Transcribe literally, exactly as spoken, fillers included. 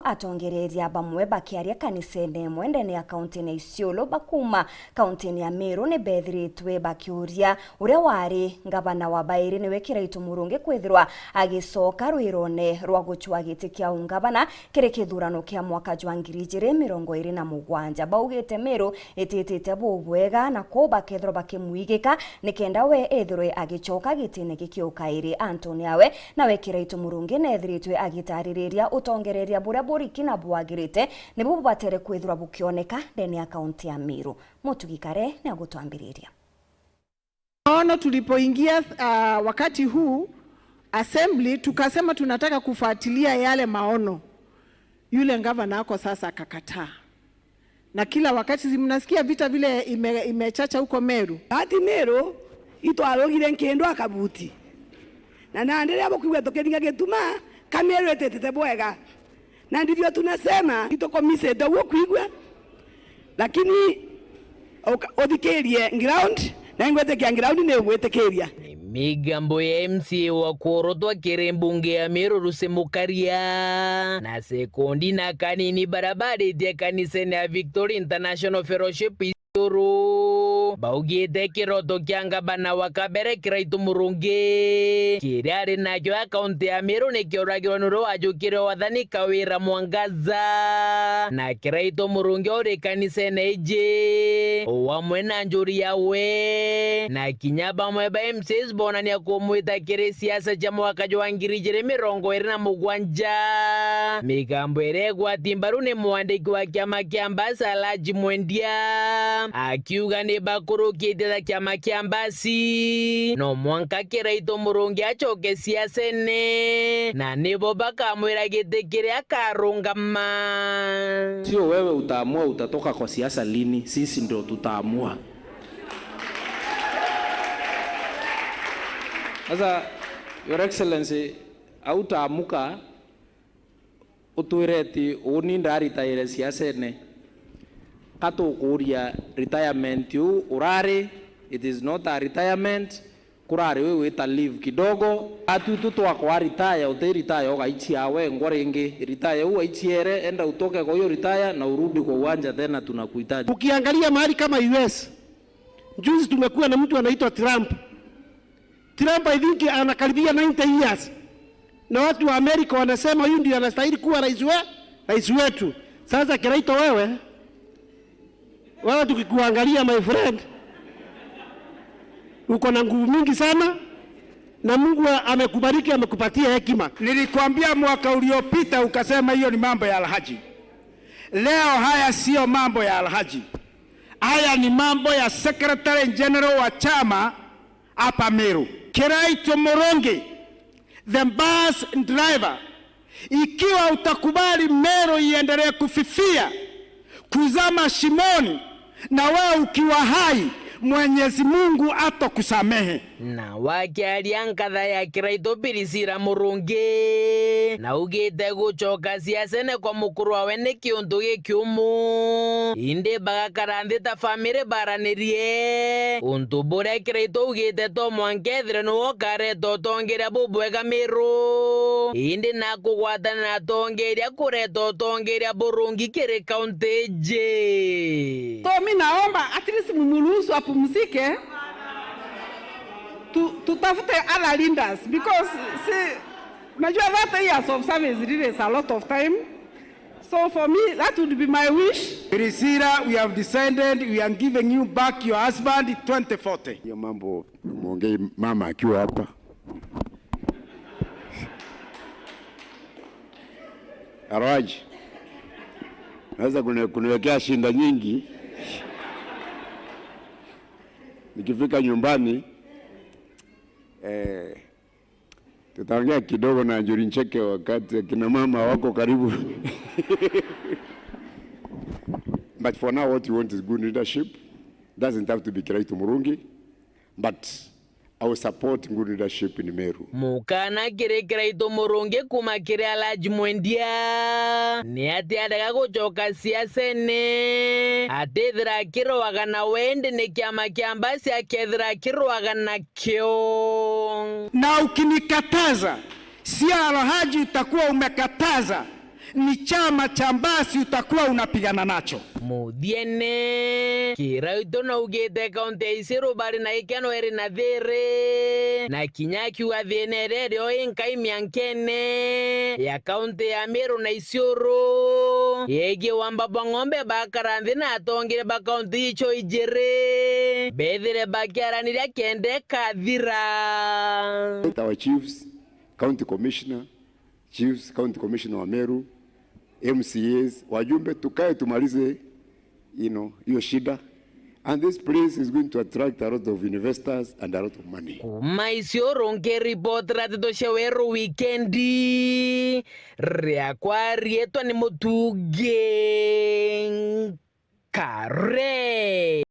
Atongereria bamwe bakiaria kanisene imwe ndene ya kaunti ya Isiolo bakuuma kaunti ya Meru ni bethiritwe bakiuria uria wari ngavana wa bairi niwe Kiraitu Murungi kwithirwa agicoka rwirone rwa gucua giti kia ungavana kiri kithurano kia mwaka jwa ngiri ijiri mirongo iri na mugwanja. Baugite Meru ititite bubwega na kuu bakethirwa bakimwigika nikenda we ethirwe agicoka gitine giki ukairi. Antu ni awe nawe Kiraitu Murungi neethiritwe agitaririria utongereria buria buriki na bwagirite nibu bubatere kwithirwa bukioneka ndene ya kaunti ya Meru. Mutugi Kare ni agutwambiriria. Ono tulipoingia, ah, wakati huu assembly, tukasema tunataka kufuatilia yale maono. Yule gavana ako sasa akakataa. Na kila wakati si mnasikia vita vile ime-, imechacha huko Meru. Ati Meru itwarugire nkindu akabuti. Na nandi riria bukwigua tukiringa gituma, ka Meru ititite bwega. Na ndivyo tunasema, itukumisite uguo kwigua. Lakini uka-, uthikirie ground, na ingwitikia ground ni ugwitikiria. Ni migambo ya M C A wa kuorotwa kiri mbunge ya Meru Lucy Mukaria, na sekondi na kanini baria baritie kanisene ya Victory International Fellowship Isiolo. Baugite kiroto kia ngavana wa kabere Kiraitu Murungi kiria ari nakio a kaunti ya Meru ni kioragirwa ni uria wajukire wathani Kawira Mwangaza. Na Kiraitu Murungi uri kanisene iji, o amwe na njuri yawe, na kinya bamwe ba M C As bonania kumwita kiri siasa cia mwaka jwa ngiri ijiri mirongo iri na mugwanja. Migambo iria igwati mbaru ni mwandiki wa kiama kia Mbasi Alhaji Mwendia, akiuga ni bakurukitie ta kiama kia Mbasi, no mwanka Kiraitu Murungi acoke siasene, na nibo bakamwira giti kiria akarungama. Sio wewe utaamua utatoka kwa siasa lini, sisi ndio tutaamua. Sasa, Your Excellency, hautaamuka utwire ati uni ndaritaire siasene. Ka tukuuria retirement uu urari, it is not a retirement, kurari wi wita leave kidogo. Atu tu twakwa retire, uti retire ugaichia wengwa ringi. Retire uu aichiere, enda utoke kwa hiyo retire na urudi kwa uwanja tena, tunakuhitaji. Ukiangalia mahali kama U S, juzi tumekuwa na mtu anaitwa Trump. Trump, I think, anakaribia ninety years. Na watu wa Amerika wanasema huyu ndio anastahili kuwa rais we-, rais wetu. Sasa Kiraitu wewe, wewe tukikuangalia, my friend, uko na nguvu mingi sana, na Mungu amekubariki, amekupatia hekima. Nilikwambia mwaka uliopita ukasema hiyo ni mambo ya Alhaji. Leo haya sio mambo ya Alhaji. Haya ni mambo ya Secretary General wa chama hapa Meru. Kiraitu Murungi, the bus driver, ikiwa utakubali Meru iendelee kufifia, kuzama shimoni, na wewe ukiwa hai, Mwenyezi Mungu atakusamehe. Na wakiaria nkatha ya Kiraitu Priscilla Murungi, na ugite gucoka siasene kwa mukuru wawe ni kiuntu gikiumu. Indi bagakara nthi ta family baranirie untu buria Kiraitu ugite to mwanka ethire niwe ukareta utongeria bubwega Meru. Indi na kugwatana na atongeria kureta utongeria burungi kiri kaunti iji. So mi naomba at least mumuruhusu apumzike. Tu-, tutafute other leaders because si, unajua thirty years of service really is a lot of time. So for me, that would be my wish. Priscilla, we have decided we are giving you back your husband twenty forty. Hiyo mambo mwongei mama akiwa hapa. Alhaji, naweza kuni-, kuniwekea shinda nyingi. Nikifika nyumbani, eh, tutaongea kidogo na Njuri Ncheke wakati akina mama wako karibu. But for now, what we want is good leadership. Doesn't have to be Kiraitu Murungi, but I will support good leadership in Meru. Mukana kiri Kiraitu Murungi kuma kiri Alhaji Mwendia ni ati arega gucoka siasene, atithira akiroaga na wendi ni kiama kia Mbasi akethira akiroaga nakio. Na ukinikataza, sio Alhaji utakuwa umekataza, Ni chama cha Mbasi utakuwa unapigana nacho. Muthiene, Kirautu naugite kaunti ya Isiolo bari na ikeno iri na thiri, na kinya akiuga thina iria irio inkai miankene ya kaunti ya Meru na Isiolo yegii wamba bwa ng'ombe bakara nthi na atongire ba kaunti icio ijiri bethire bakiaraniria kenda ikathira. Our chiefs, county commissioner, chiefs, county commissioner wa Meru, M C As, wajumbe, tukae tumalize, you know, hiyo shida. And this place is going to attract a lot of investors and a lot of money. Kuma Isiolo nkiripotera nteto cia Weru Wikendi, riakwa riitwa ni Mutugi Kare.